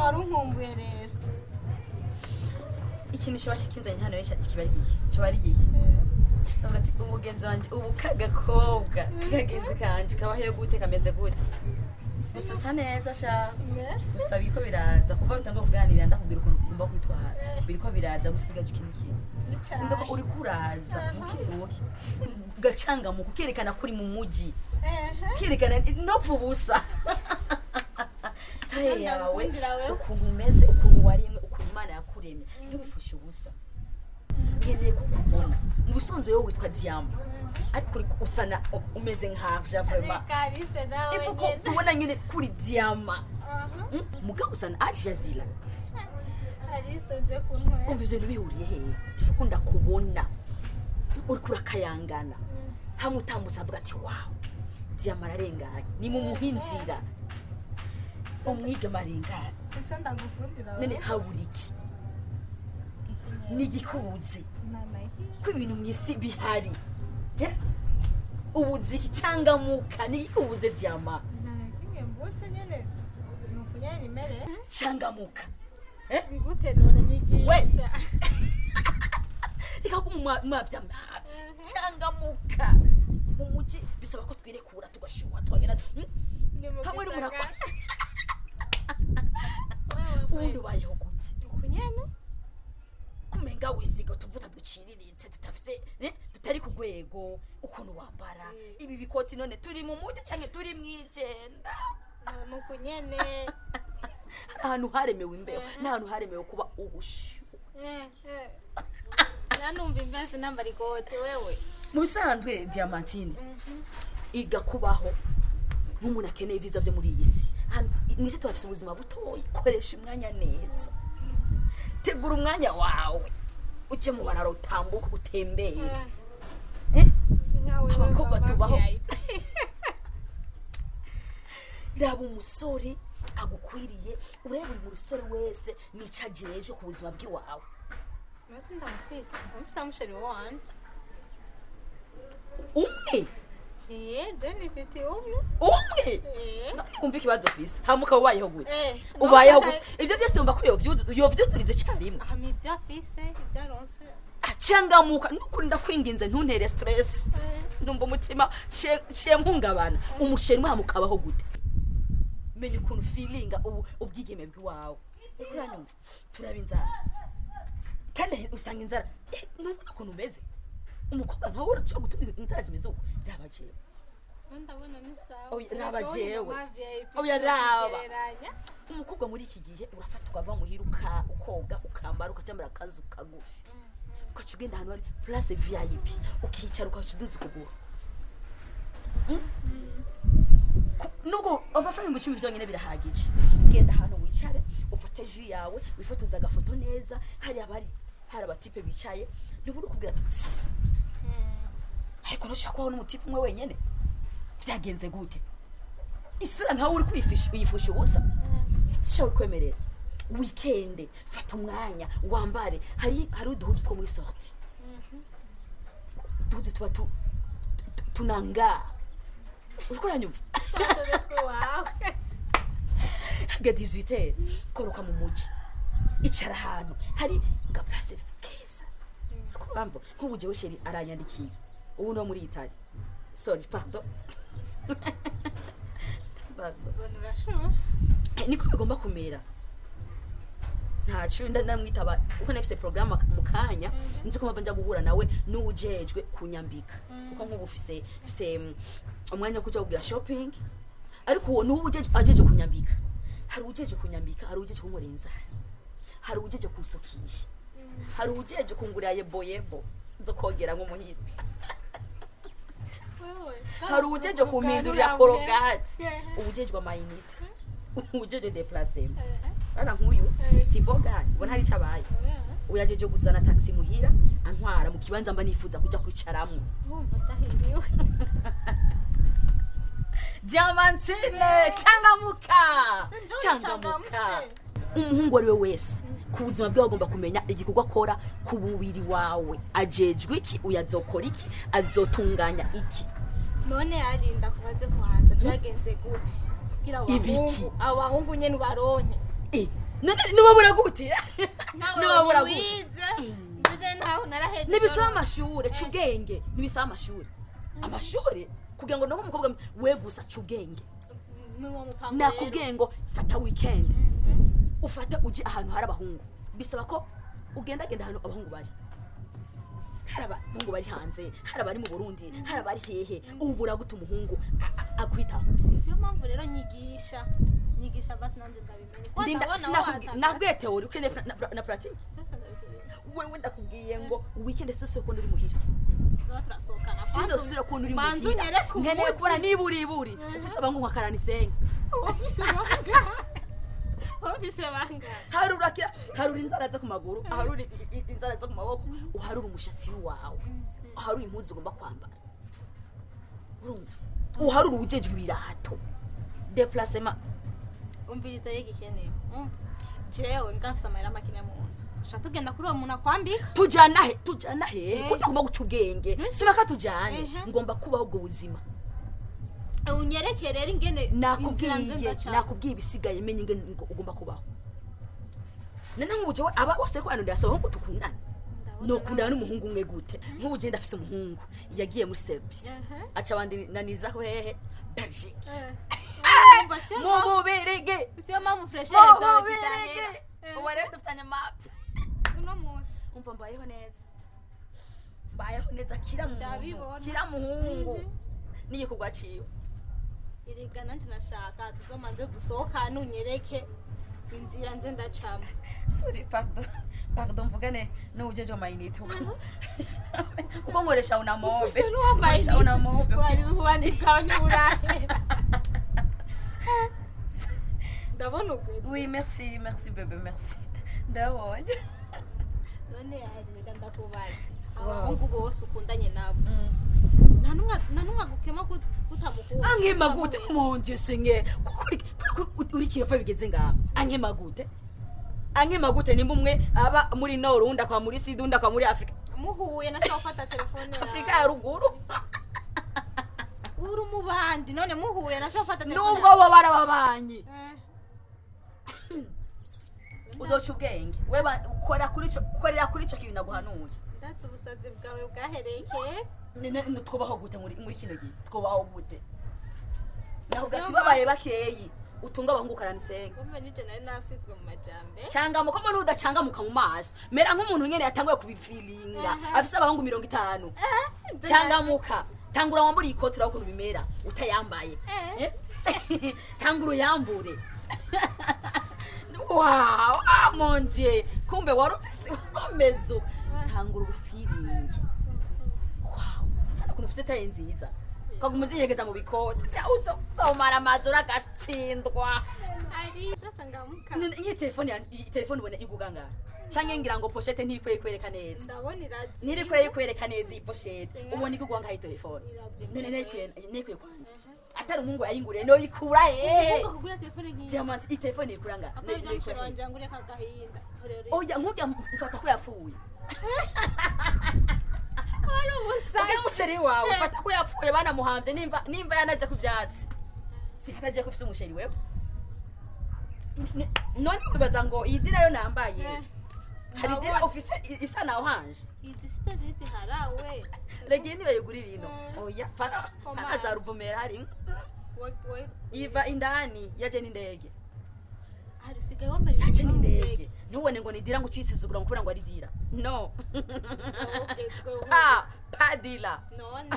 Wari unkumbuye rero. Ikintu kiba kinzanye hano benshi kiba ari igihe, kiba ari igihe. Ndavuga ati umugenzi wanjye ubu kagakobwa kakagenzi kanje kabaheyo gute, kameze gute? Gusa usa neza sha. Merci. Gusa biriko biraza kuva bitanga kuganira, ndakubwira ukuntu ugomba kwitwara. Biriko biraza, gusigaje ikintu kimwe. Sinzi ko uriko uraza buke buke, ugacangamuka, ukerekana ko uri mu muji, ukerekana ntopfa ubusa taye yawe. Ndagukundira wewe. Ukuntu umeze, ukuntu waremwe, ukuntu Imana yakuremye, ntubifushe ubusa. Nkeneye kukubona mu busanzwe. Wowe witwa Diamant, ariko uri usa na umeze nka argent vraiment. Reka Alice nawe. Ifu ko nyene. tubona nyine kuri diamant. Mugabo usa na Al Jazeera. Alice uje kuntwera. Umva, ivyo bintu bihuriye hehe? Ifu ko ndakubona uriko urakayangana hamwe, utambutse avuga ati: "Wow, Diamant ararenganye." Ni mu muha inzira umwigeme arengana. Icyo ndagukundira None habura iki? Ni igikubuzi ko ibintu mu isi bihari. Eh? Ubuziki cangamuka, ni igikubuze, Diamant? Nta mbutse nyene, ni ukunyene imere. Cangamuka. Bigute none? Nyigisha. Reka kuma mwavya mavya, cangamuka. Mu muji bisaba ko twirekura, tugashuha, tukagenda. Ni mu Hamwe n'umuntu gisagara. Wewe Ubundi ubayeho gute? Ukunyene. Kumenga wisiga utuvuta duciriritse, tutafise tutari ku rwego, ukuntu wambara ibi bikoti. None turi mu muji canke turi mwijenda? Ni ukunyene. Hari ahantu haremewe imbeho n'ahantu haremewe kuba ubushyuhe. Nanumva imbeho sinambara ikote wewe. Mu bisanzwe, Diamantine, iga kubaho nk'umuntu akeneye ibyiza byo muri iyi si. Hano mu isi tuhafise ubuzima butoyi. Koresha umwanya neza, tegura umwanya wawe, ujye mu bararo, utambuke, utembere. Eh? Nkawe. Abakobwa baba tubaho. VIP. Raba umusore agukwiriye, urebe buri musore wese nica ajeje ku buzima bw'iwawe. Nasi ndamufise, ndamufise umu chéri wanje. Umwe? Eh, je nifitiye umwe. Umwe? Eh. Wumva ikibazo ufise, hama ukaba ubayeho gute? Eh. Ubayeho gute? Ibyo byose wumva ko yovyuzuriza icyarimwe? Hama ibyo afise, ibyo aronse. Acangamuka nukuri, ndakwinginze, ntuntere stress. Eh. Ndumva umutima ciye mpungabana. Umu chéri umwe, hama ukabaho gute? Menya ukuntu feelinga ubu ubwigeme bw'iwawe. Uriko uranyumva? Turaba inzara, kandi usanga inzara ntubona ukuntu umeze. Umukobwa nkawe urashobora gutuma inzara zimeze uko? Raba jewe. Ndabona ni sawa. Oya, raba jewe. Nka VIP. Oya, raba. Kugereranya. Umukobwa muri iki gihe, urafata ukava muhira, ukoga, ukambara, ukacambara akazu kagufi, ukaca ugenda ahantu hari place VIP, ukicara, ukaca uduza ukuguru. Nubwo amafaranga 10,000 byonyine birahagije. Genda ahantu wicare, ufate jus yawe, wifotoza agafoto neza. Hari abari, hari aba type bicaye, ntubura ukubwira ati: "Tsi." Ariko ntushobora kubaho n'umu type umwe wenyene. Vyagenze gute? Isura nkawe uri kwifisha, uyifusha ubusa. Sishobora kwemerera. Weekend fata umwanya wambare. Hari uduhuzu two muri sortie, uduhuzu tuba tunangaa. Uriko uranyumva? Wawe. Haga 18, koroka mu muji, icara ahantu hari ga place keza. Uriko urumva? Nk'ubu jewe chéri aranyandikiye ubu no muri Italy. Sorry, pardon, pardon. Ubona urashushe. Niko bigomba kumera. Ntaco ndamwitaba uko nafise programme mu kanya. Nzi ko mpava nja guhura nawe n'uwujejwe kunyambika, kuko nk'ubu mfise umwanya wo kuja kugira shopping, ariko uwo niwe ajeje kunyambika. Hari uwujeje kunyambika, hari uwujeje kunkorera inzara, hari uwujeje kunsukisha, hari uwujeje kungurira yebo yebo zo kogeramwo muhira. Wewe. Hari uwujeje kumpindurira Colgate, uwujejwe ama unités, uwujeje déplacement. Bana nk'uyu si boga, ubona hari icyo abaye. Uyu ajeje kuzana taxi muhira, antwara mu kibanza mba nifuza kuja kwicaramwo. Wumva utahiriwe. Diamantine, cangamuka. Sinjye. Cangamuka. Umuhungu ari we wese ku buzima bwe agomba kumenya igikorwa akora ku mubiri wawe. Ajejwe iki? Uyu azokora iki? Azotunganya iki? None arinda kubaze kuhanza, byagenze gute kugira abo Ibiki? bahungu, abo bahungu nyene ubaronke? Eh, None nubabura gute? Nawe Nubabura gute? wize ndetse nawe narahejeje. Ntibisaba amashure, ca ubwenge. Ntibisaba amashure, amashure kugira ngo naho umukobwa we gusa, ca ubwenge. Muwo mupango. Nakubwiye ngo fata weekend, ufate uje ahantu hari abahungu. Bisaba ko ugendagenda ahantu abahungu bari. Hari abahungu bari hanze, hari abari mu Burundi, hari abari hehe. Ubu uragute umuhungu akwitaho? Siyo mpamvu rero nyigisha, nyigisha basi nanjye ndabimenye kuko Ndinda ndabona sinakubwiye, wowe. Nakubwiye théorie, ukeneye na pratique. Byose ndabikeneye. Wewe ndakubwiye ngo weekend sose kubona uri muhira. Tuzoba turasohokana. Sindosubira kubona uri Manzu muhira. unyereke Nkeneye umuji. kubona niba uri iburi ufise abahungu nka karanisenga. Ufise bangahe? Ufise bangahe? Harura kira, harura inzara zo ku maguru, harura inzara zo ku maboko, uharura umushatsi wawe, uharura impuzu ugomba kwambara, urumva, uharura ujejwe ibirato, déplacement. Umviriza yegikenewe. Jewe ngafise amahera makenya mu nzu, tuca tugenda kuri uwo muntu akwambika. Tujana he? Tujana he? Eh. Kutagomba guca ubwenge, sibaka tujane. Ngomba kubaho ubwo buzima. Unyereke rero ingene inzira Nakubwiye. nziza cyane. Nakubwiye ibisigaye, menye ingene ugomba kubaho. None nk'ubu jewe aba bose ko anondera asaba ahubwo tukundane. Nokundana n'umuhungu umwe gute? Nk'ubu je ndafise umuhungu yagiye muri Serbia, aca abandinanizaho hehe? Belgique. Umva, siyo Mu mpamvu. Bubirigi. Siyo mpamvu Mu fraîcheur zawe Bubirigi. zidahera. Ubu rero dufitanye map. Uno munsi. Umva, mbayeho neza, mbayeho neza, kira muntu. Ndabibona. Kira muhungu n'igikorwa ciwe. Erega nanje nashaka tuzomanze dusohokane, unyereke inzira nze ndacamo. Sorry, pardon, pardon, mvugane n'uwujeje ama unités kuko nkoresha unamobe. Ufise n'uwo. Nkoresha unamobe. Wari ubandi bwawe ntiburahera, ndabona ugweze. Oui, merci, merci bébé, merci, ndabonye. None reka ndakubaze. Wow. Abahungu bose ukundanye nabo, nta n'umwe agukema kutamukunda? Ankema gute? Mon Dieu Seigneur, kuko uri kirefa bigeze ngaho, ankema gute? Ankema gute nimba umwe aba muri nord, undi akaba muri sud, undi akaba muri Afrika? Muhuye nashobora gufata telefone yawe. Afrika ya ruguru. Uri umubandi, none muhuye nashobora gufata telefone Nubwo yawe. bo barababanyi. Uzoca ubwenge we, ukora kuri ico, korera kuri ico kintu naguhanuye. Ndatse ubusazi bwawe bwahereye kera. Twubaho gute muri kino gihe? Twubaho gute? Naho gati Niyo. Babaye bakeyi, utunga abahungu karanisenga. Kumbe nije nari nasizwe mu majambe. Cangamuka, mbona udacangamuka mu maso, mera nk'umuntu nyene yatanguye kubifilinga. Afise abahungu 50. Cangamuka, tangura wambure iyi koti, urabona ukuntu bimera utayambaye. Eh? Tangura uyambure. Wow, ah, mon Dieu, kumbe wari ufise wameze uko. Tangura ubifilinge. Wow, hano ukuntu ufise taille nziza, ukaguma uzinyegeza mu bikoti, uzomara amazi uragatsindwa. Ari shacangamuka. Iyi telefone iyi telefone ubona igugangara canke ngira ngo pochette ntirikwiye kwereka neza? Ndabona irazi. Ntirikwiye kwereka neza iyi pochette. Inga. Ubona igugwa ngaho iyi telefone? Irazimvye. None nayikuye kwanje, atari umuhungu yayinguriye noyikura he? Umuhungu akugura telefone nk'iyi? Diamant, iyi telefone ikura nga Akora ibyo mushoro wanje ngo ureka agahinda. Rero Oya, nk'urya mfata ko yapfuye. wari ubusazi. Urya musheri wawe, fata ko yapfuye, banamuhamvye, nimba yanaze ku vyatsi, sifata agiye ko ufise umusheri wewe. None wibaza ngo iyi dira yo nambaye, hari dira Ndabona. ufise isa na orange? Izi sita ziharawe. Regiye nibayigurira ino. Oya, fana. Koma. Fana za ruvumera hari iva indani yaje n'indege. Hari usigaye wambara Yaje ibintu mu n'indege. Ntubone ngo ni dira ngo ucisizugura ngo kubera ngo ari dira, no. Ugezweho. Pa padila. None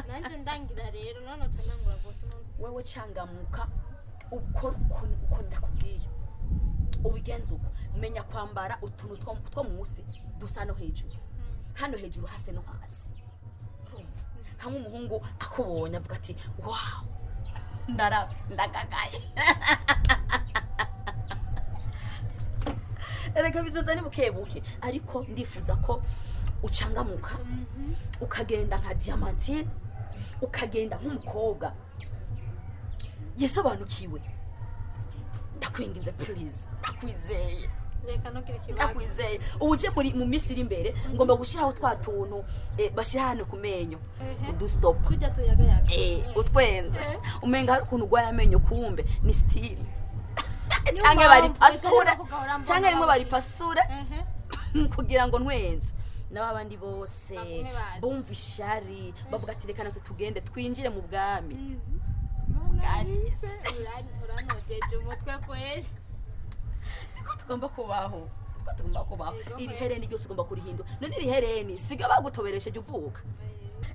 nanje ndangira rero, none uca ndangura gute none? Wewe cangamuka, ukora ukuntu uko ndakubwiye, ubigenza uko. Menya kwambara utuntu two munsi dusa no hejuru, hano hejuru hase no hasi, urumva, hamwe umuhungu akubonye avuga ati: "Wow, ndaravye, ndagagaye." Erega bizoza ni buke buke, ariko ndifuza ko ucangamuka, ukagenda nka Diamantine, ukagenda nk'umukobwa yisobanukiwe. Ndakwinginze, please, ndakwizeye. Reka ntugire ikibazo. Ndakwizeye. Ubu uje muri mu minsi iri imbere ngomba gushyiraho twa tuntu bashyira hano ku menyo, udustopa. Kurya tuyagayaga. Utwenze umenga hari ukuntu urwaye amenyo, kumbe ni style. Canke baripasure, canke rimwe baripasure Ehe. kugira ngo ntwenze n'abandi bose Bagume bazi. bumva ishari, bavuga ati reka natwe tugende twinjire mu bwami. Uranogeje umutwe kweli. Niko tugomba kubaho, niko tugomba kubaho. Yego, Iri kweli. hereni ryose ugomba kurihindura. None iri hereni siga bagutoberesheje uvuka,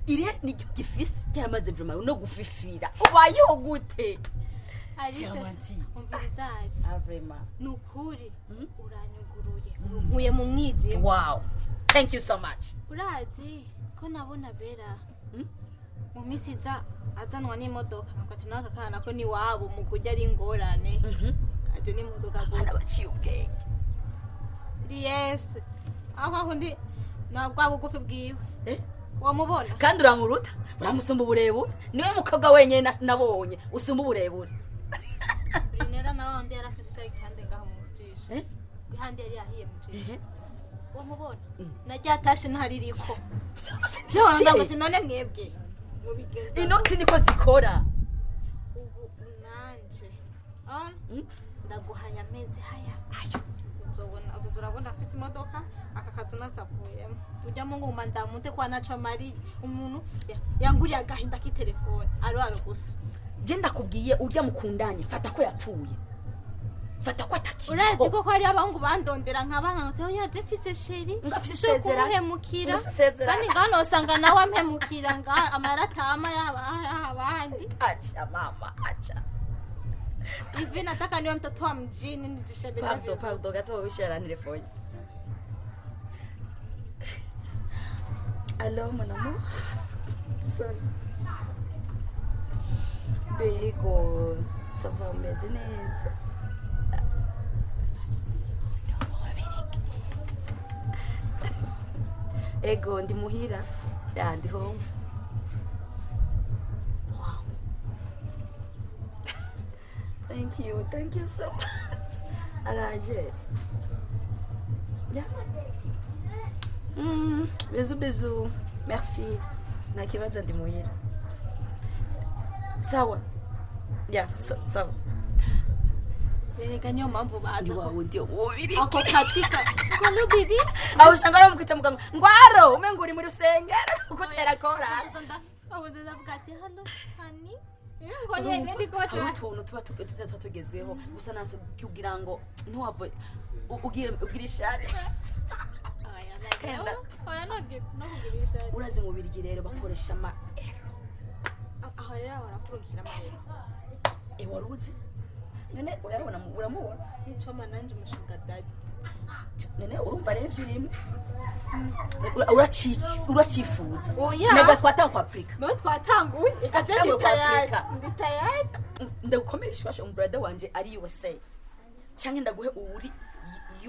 iri hereni ryo gifise ryaramaze vraiment no gufifira, ubayeho gute? Alice, Diamanti. umvirizaje. Ah, vraiment. Ni ukuri uranyuguruye, nkuye mu mwijima. Wow, thank you so much. Urazi ko nabona Bera Mm? mu minsi iza azanwa n'imodoka, nkavuga ati n'aka kana ko niwabo mu kurya ari ingorane, kaje n'imodoka Abana gutya. baciye ubwenge. Yes, aho aho ndi na bwa bugufi bwiwe Eh? wamubona. Kandi uramuruta, uramusumba uburebure. Niwe mukobwa wenyine nabonye usumba uburebure. Rinera nawe undi yari afise icayi kandi ngaho mu jisho. Eh? Ihandi yari yahiye mu jisho. Ehe. Wamubona Mm. na rya tashe ntaririko. Vyose Jewe ni ndavuga ati none mwebwe mubigenza inoti niko zikora. Ubu nanje on Mm? ndaguhanya amezi haya. Ayo. Uzobona, uzoza urabona afise imodoka, aka kazu nakavuyemo ujyamo ngo mandamute kwa naco mariye umuntu yanguriye agahinda k'itelefone aro gusa. Je ndakubwiye, urya mukundanye fata ko yapfuye, fata ko atakiriho. Urazi ko hari abahungu bandondera nkaba nka oya, je mfise chéri. Ngafise so isezerano. Kumuhemukira. Ngafise isezerano. Kandi ngaho nosanga nawe ampemukira nga amaratama yaba abandi. Acha mama, acha. Hivi nataka niwe mtoto wa mjini nijishebele Pardon. vizuri. Pardon gato, ushara telefone. Allo, mon amour, sorry. Bego, ça va, umeze neza? Sorry. No, Bereke. Ego, ndi muhira. Ya, ndi home. Wow, thank you, thank you so much. Araje. Yeah. Bisous, bisous. Merci. Nta kibazo, ndi muhira. Sawa. Yeah, so, sawa. Erega niyo mpamvu baza. Ni wa wundi wubiri. Ako kajwi ka hello baby. Aho usanga bamukwita muganga. Ngwaro, umengo uri muri rusengero uko tera kora. Ubu ndavuga ati hello honey, ngo nyene ndiko. Hari utuntu tuba tuza tuba tugezweho gusa nase kugira ngo ntiwave ugire ugire ishari. Kenda. Ora no no kugurisha. Urazi mu Birigi rero bakoresha ama euro. Aho rero ahora kurungikira amahera. Eh, wari uzi? None urabona, uramubona? Nicoma nanje umushinga daddy. None urumva rero ivyo urimo uracifuza? Oya. Nega twatanga kwa Afrika. No twatanguye, eka je ndi Twatanguye kwa tayari. Afrika. Ndi tayari. Ndagukomeresha ubasha umbrother wanje ari USA canke ndaguhe uwuri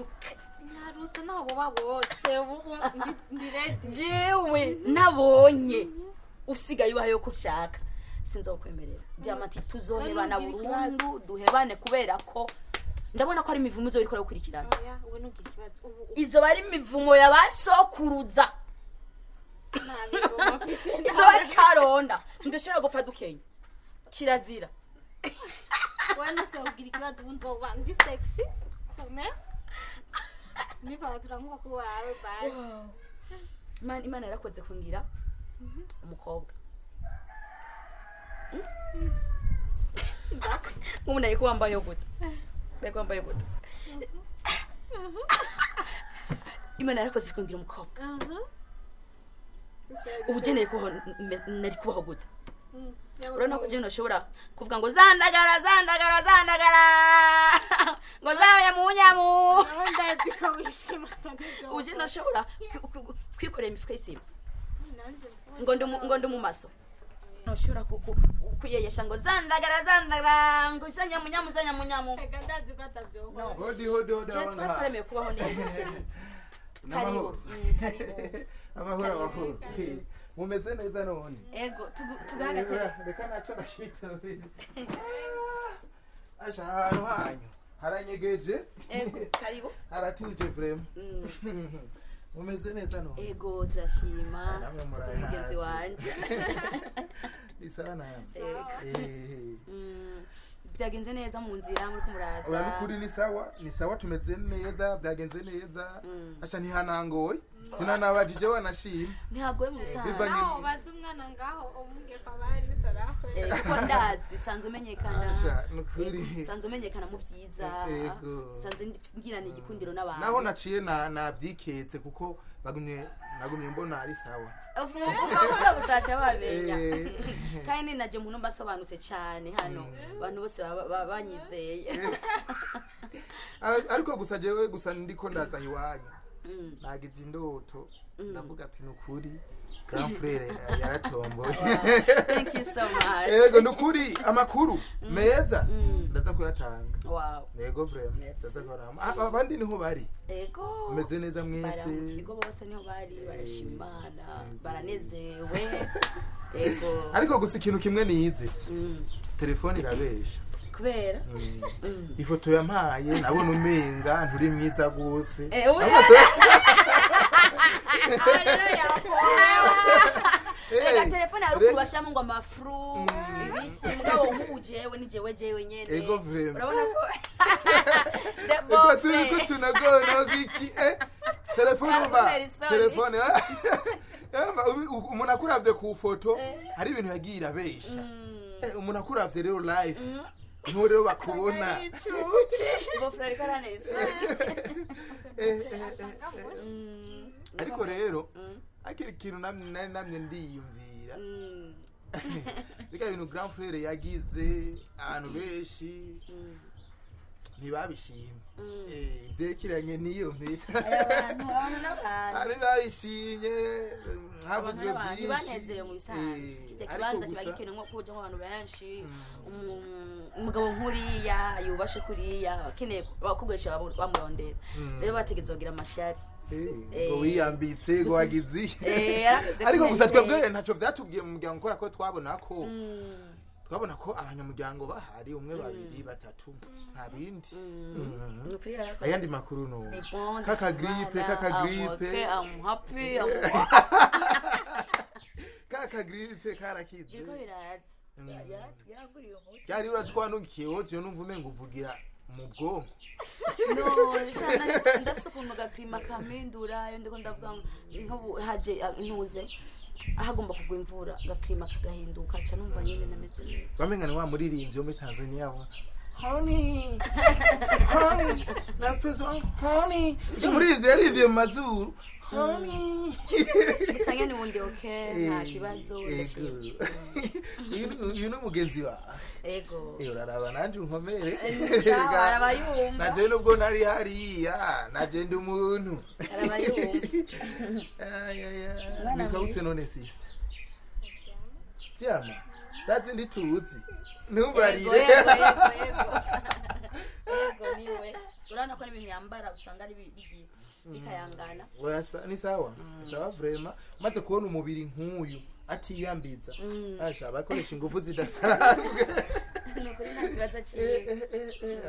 UK. Nyarutse naho boba bose ubu ndi ready. Jewe nabonye usigaye ubayeho ko ushaka, sinzawukwemerera Diamant. Tuzohebana None ntugire ikibazo. burundu, duhebane, kubera ko ndabona ko ari imivumo izo iriko gukurikirana. Oya, ubu ntugire ikibazo ubu Izo bari imivumo yabasokuruza. Nta mivumo mfise. Izo bari karonda, ntidushobora gupfa dukenya, kirazira. Wewe nose ugira ikibazo, ubu nzoba ndi sexy kune nibatura nk'uko wawe bye. Imana yarakoze kungira umukobwa. Nk'ubu nari kuba wambaye gute? Nari kuba wambaye gute? Imana yarakoze kungira umukobwa. Ubu ukeneye kubaho, nari kubaho gute? Urabona ko jewe ntushobora kuvuga ngo zandagara zandagara zandagara ngo zawe munyamu. Ndazi ko wishimana n'ibyo. Ubu jewe ntushobora kwikorera imifuka y'isima ngo ndi mu maso, ntushobora kwiyeyesha ngo zandagara zandagara ngo zanyamunyamu zanyamunyamu. Reka, ndazi ko atavyokora. No. Hodi hodi hodi. Je Abangaha. twari twaremeye kubaho neza. N'amahoro. Karibu. Karibu. Amahoro. Karibu. Amahoro. Mumeze neza none? Ego, tugahe agatebe. Reka naco ndakitorera. Asha, ahantu hanyu haranyegeje. Ego, karibu. Haratuje vraiment. Mumeze neza none? Ego, turashima. Namwe murahaze. Mugenzi wanje. Ni sawa namwe? Ego. Eh. Byagenze neza mu nzira muri ko muraza? Oya, nukuri ni sawa, ni sawa, tumeze neza, byagenze neza. Asha, ntihanangoye, sinanabajije, wanashima. Ntihagoye mu bisanzwe. Naho ubaza umwana ngaho umubwiye ko abari saraho. Kuko ndazwi, sanzwe umenyekana. Asha, nukuri. Sanzwe umenyekana mu vyiza. Ego. Sanzwe ngirana igikundiro n'abantu. Naho naciye na navyiketse kuko bagumye nagumye mbona ari sawa. Uvuga gusasha bamenya. Kandi naje muntu mbasobanutse cyane hano, abantu bose baba banyizeye. Ariko gusa jewe gusa ndiko ndaza iwanyu, nagize indoto, ndavuga ati nukuri grand frère yaratomboye. Thank you so much. Ego, nukuri amakuru meza ndaza kuyatanga. Wow. Yego, vraiment. Merci. Ndaza kuyatanga. Abandi niho bari? Ego. Meze neza mwese? Bari mu kigo bose, niho bari, barashima Imana, baranezerewe, ego. Ariko gusa ikintu kimwe nize, telefone irabesha. Kubera? Ifoto yampaye nabona umenga nturi mwiza gose. Aha rero yakorewe. Reka, telefone hari ukuntu bashiramo ngo amafru ibiki, mugabo nk'ubu jewe ni jewe jewe nyene. Ego, vraiment. Urabona ko The Eko turi beau-frère. ko tunagono iki telefone umva. Arakubera isoni. Telefone umva, umuntu akuravye ku foto hari ibintu yagiye irabesha. Umuntu akuravye rero live niho rero bakubona. Beau-frère ariko araneza. Ariko rero akiri ikintu namye nari namye ndiyumvira, bika bintu grand frère yagize, abantu benshi ntibabishimye. Ivyerekeranye n'iyo mpita. Aya bantu, abantu n'abantu. Ari babishimye, havuzwe Abantu byinshi. Ntibanezerewe mu bisanzwe. Kirya Ariko kibanza kiba gusa gikenewe nko kujamwo abantu benshi. Umugabo nk'uriya yubashe kuriya akeneye abakoresha bamurondera, rero bategereza kugira amashari. Ngo wiyambitse ngo wagize iki. Yarakoze Ariko kumenya gusa twebwe iteka. ntacyo vyatubwiye mu muryango, kubera ko twabona ko abanyamuryango bahari, umwe, babiri, batatu, nta bindi. Ni ukuri yarakoze. Ayandi makuru no Ni bon, kaka grippe, ndashimana, kaka I'm grippe. okay, I'm happy, Kaka grippe karakize. Biriko biraza. Yaranguriye umuti. Byari urazi ko wanungikiye wowe, numva umenga uvugira mu bwonko. No, shana, ndafise ukuntu gaklima kamindura iyo ndiko ndavuga nk'ubu haje intuze hagomba kugwa imvura, gaklima kagahinduka, ca numva nyene nameze neza. Bamenga ni wa muririmbyi wo muri Tanzania wa "Honey, honey, napeza honey", ujya muririmbyi yaririmbye mu mazuru "honey". Gusa nyene ubundi okay, nta kibazo, ndashima. Uyu ni mugenzi wawe? Ego. Uraraba nanje unkomere. Sawa, arabayumva. Naje nubwo nari hariya, naje ndi umuntu. Arabayumva. Ay, ay, ay. Mwana Nitwa gute mwiza. none, sister? Tiama zazindi tuzi, ntumbarire. Ego, ego, ego, ego, niwe. Urabona ko n'ibintu yambara usanga ari bigiye bikayangana. Oya, ni sawa, ni sawa vraiment. Maze kubona umubiri nk'uyu atiyambiza, asha abakoresha ingufu zidasanzwe. Ni ukuri nta kibazo ciwe.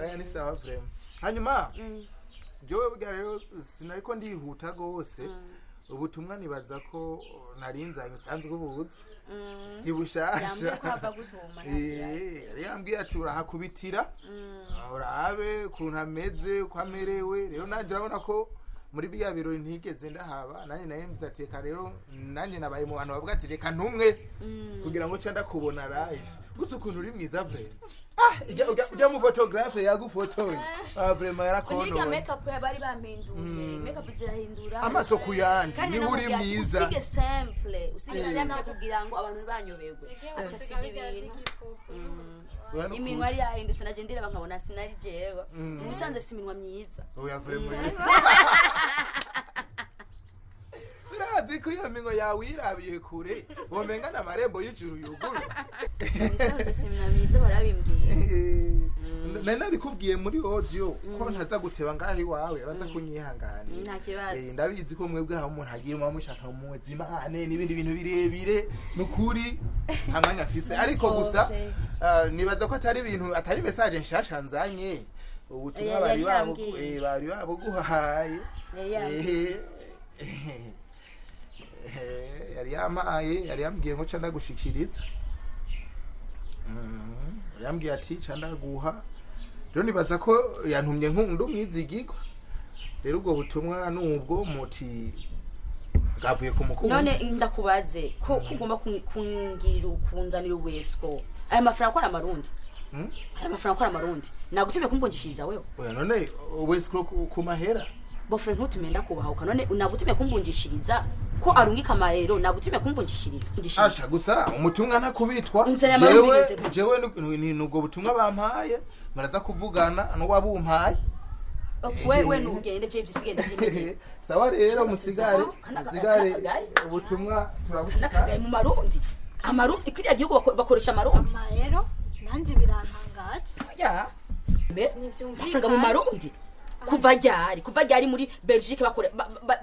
Oya, ni sawa vraiment. Hanyuma jewe burya rero sinariko ndihuta gose. Ubutumwa nibaza ko narinzanye usanzwe ubuzi, si bushasha. Yambwiye ko hava gutuma, nta kibazo. Yari yambwiye ati urahakubitira urabe ukuntu ameze, uko amerewe. Rero nanjye urabona ko muri biriya birori ntigeze ndahaba. Nanjye nari mvuze ati reka rero nanjye nabaye mu bantu bavuga ati reka ntumwe kugira ngo nce ndakubona live. Uzi ukuntu uri mwiza vraiment. Ah, ujya mu photographe yagufotoye, ah, vraiment Niga yarakononye. Makeup bari bampinduye, makeup zirahindura. Amaso ku yandi, Kandi niho uri namubwiye ati, mwiza. Usige simple, usige simple kugira ngo abantu ntibanyoberwe. Aca asiga ibintu. Oya, nukuri. Iminwa yari yahindutse, naje ndireba nkabona sinari jewe. Mu bisanzwe afise iminwa myiza. Oya, vraiment, birazi ko iyo minwa yawe uyirabiye kure womenga n'amarembo y'ijuru yugurutse. Mu bisanzwe afise iminwa myiza, barabimbwiye. Nari nabikubwiye muri audio ko ntaza guteba ngaho iwawe, uraza kunyihanganira. Nta kibazo. Ndabizi ko mwebwe aho umuntu agiye muba mushaka muzimane n'ibindi bintu birebire. Nukuri nta mwanya afise, ariko gusa Okay. nibaza ko atari ibintu, atari message nshasha nzanye, ubutumwa Yari bari babu yambwiye. bari babuguhaye. Yari yambwiye. Yari yampaye, yari yambwiye ngo ca ndagushikiriza. Yambwiye ati ca ndaguha. Rero nibaza ko yantumye nk'undi umwizigirwa. Rero ubwo butumwa nubwo muti bwavuye ku mukunzi. None ndakubaze ko ugomba kungirira kunzanira ubwesiko. Aya mafaranga ko ari amarundi? Aya mafaranga ko ari amarundi? Nagutumye kumvunjishiriza wewe? Oya none ubwesiko ku mahera? Bofre ntutume ndakubahuka none nagutumye kumvunjishiriza ko arungika amayero nagutumye kumvunjishiriza. Asha gusa umutumwa ntakubitwa. Jewe ni nubwo butumwa bampaye muraza kuvugana n'uwabumpaye. Wewe nugende je visigende byimwe. Sawa rero musigare ubutumwa turabushika mu marundi. Amarundi kiriya gihugu bakoresha amarundi. Amayero nanje birantangaje. Oya. Nivyumvikana mu marundi. Kuva ryari muri Belgique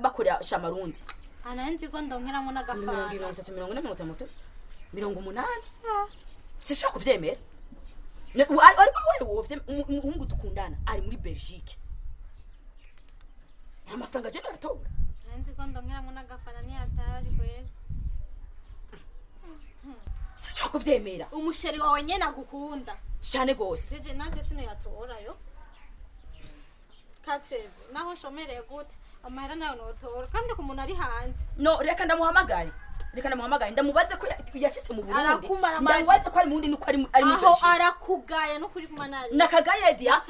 bakoresha amarundi. Ananzi ko ndonkeramo n'agafana. 30 40 50 80. Sishaka kuvyemera. Ariko wewe umuhungu dukundana ari muri Belgique. Amafaranga je naratora. Anzi ko ndonkeramo n'agafana ni atari kwera. Sishaka kuvyemera. Umusheri wawe nyene agukunda. Cyane gose. Jeje nanje sinoyatora yo. Katrevo naho shomereye gute amahera nayo notora kandi ku muntu ari hanze. No reka ndamuhamagare. Ndamubaze ko yashitse mu Burundi. Ndamubaze ko ari mu Burundi nuko ari muri Belgique. Aho arakugaya no kuri kumanari. Nakagaye dia.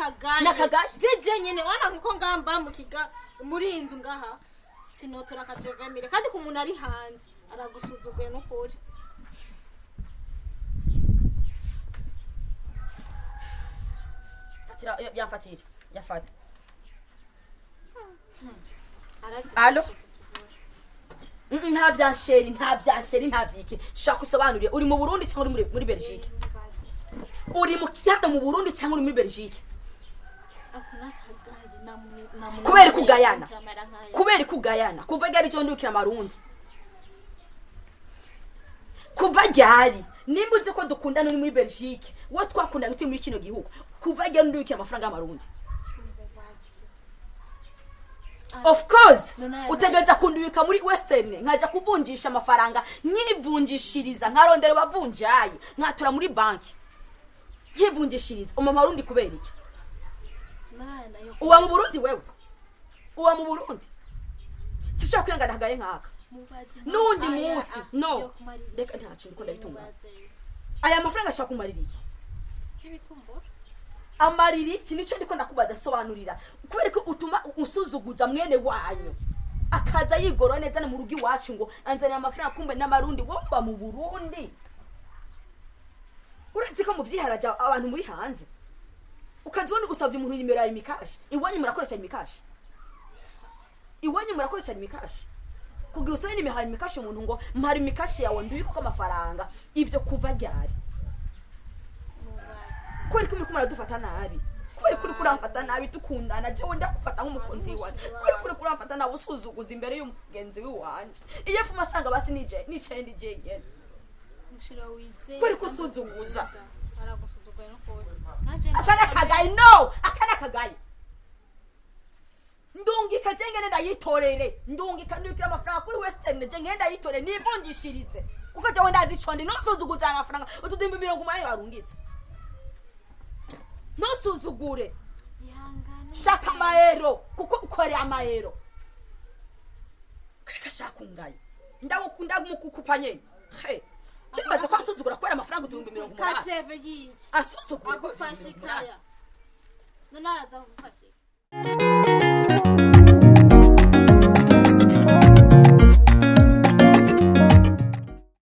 Nakagaye. Jeje nyene wana nkuko ngamba mu kiga muri inzu ngaha sinotora 80,000 kandi ku muntu ari hanze aragusuzuguye no kuri. Fatira yamfatira. Yafata. Allo? Nta vya sheri nta vyiki. Shaka usobanurire uri mu Burundi cyangwa uri muri Belgique? Uri mu cyangwa mu Burundi cyangwa uri muri Belgique? Kubera kugayana. Kuva ryari cyo ndukira amarundi? Kuva ryari? Nimba uzi ko dukundana uri muri Belgique, wowe twakundana uti muri kino gihugu. Kuva ryari ndukira amafaranga y'amarundi? Of course utegereza kundubika muri Western nkaja kuvunjisha amafaranga nkivunjishiriza nkarondera bavunjaye nkatura muri banki nkivunjishiriza umama rundi kubera iki? Uwa mu Burundi wewe uwa mu Burundi sishaka kwiyangana hagaye nkaka nundi munsi no reka ntacu ndiko ndabitunga aya mafaranga ashaka kumarira iki? Amarira iki nico ndiko ndakubaza sobanurira kubera ko utuma usuzuguza mwene wanyu akaza yigora neza mu rugi wacu ngo anzanira amafaranga kumbe n'amarundi wowe mu Burundi urazi ko muvyiharaja abantu muri hanze ukazibona usavye umuntu nimero ya imikashi iwanyu murakoresha imikashi kugira usabe nimero ya imikashi umuntu ngo mpari imikashi yawe nduyiko ko amafaranga ivyo kuva ryari Kweri kuri kumaradufata nabi kweri kuri kuramfata nabi tukundana jewe ndakufata nk'umukunzi wanje kweri kuri kuramfata nabi usuzuguza imbere y'umugenzi wanje iyo fuma sanga basi nije nicaye ndije nyene mushira wize kweri kusuzuguza aragusuzuguye no kuri nanje akana kagaye no akana kagaye ndungika je ngene ndayitorere ndungika ndukira amafaranga kuri Western je ngene ndayitorere nivunjishirize kuko jewe ndazi ico ndi nosuzuguza amafaranga utudimbi 80 warungitse ntusuzugure shaka amaero kuko ukore amaero kaka shaka ungaye ndagukunda mukukupa nyene he kibaza ko asuzugura kwera amafaranga 80,000 katreve yiki asuzugura agufashe kaya none aza kugufasha.